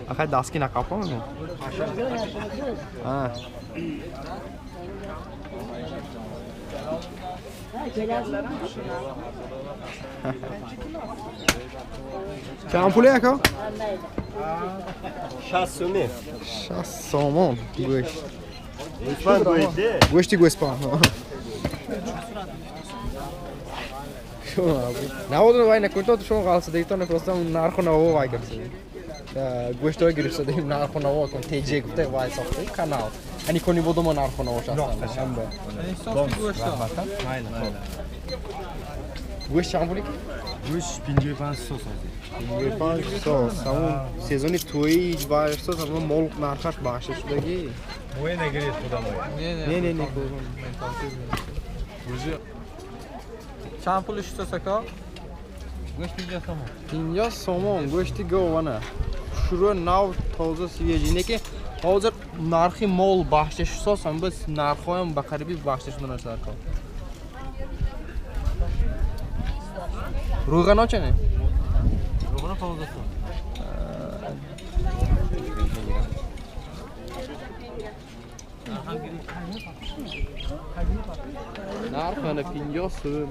Ахай дастки нақапа ну. А. Чанд пуле ака? 60 сомон. 60 сомон гӯшт. Гӯсфанд гӯште? Гӯшти гӯсфанд. Наводу вай накунто шумо ғалсадагитон просто нарху наво вай гирифтед. Гӯштҳо гирифтадаим нарху наво кун ТЖ гуфта вай сохта канал. Ани кони бодомо нарху наво шастан. Гӯшт чанд пуле? Гӯшт 55 сос. 55 сос. Ҳамун сезони тӯи вай сос ҳамун мол нархаш бахшида шудагӣ. Мое нагиред худамой. Не, не, не. Чанд пули шуд ака? Гӯшт 50 сомон. 50 сомон гӯшти гована. Шурӯ нав тоза свежий. Не ки ҳозир нархи мол бахшида шудсос, ҳам biz нархҳоям ба қариби бахшида шуда нарсако. Рӯғано чане? Рӯғано 15 сом. Нарх ана 50 сом.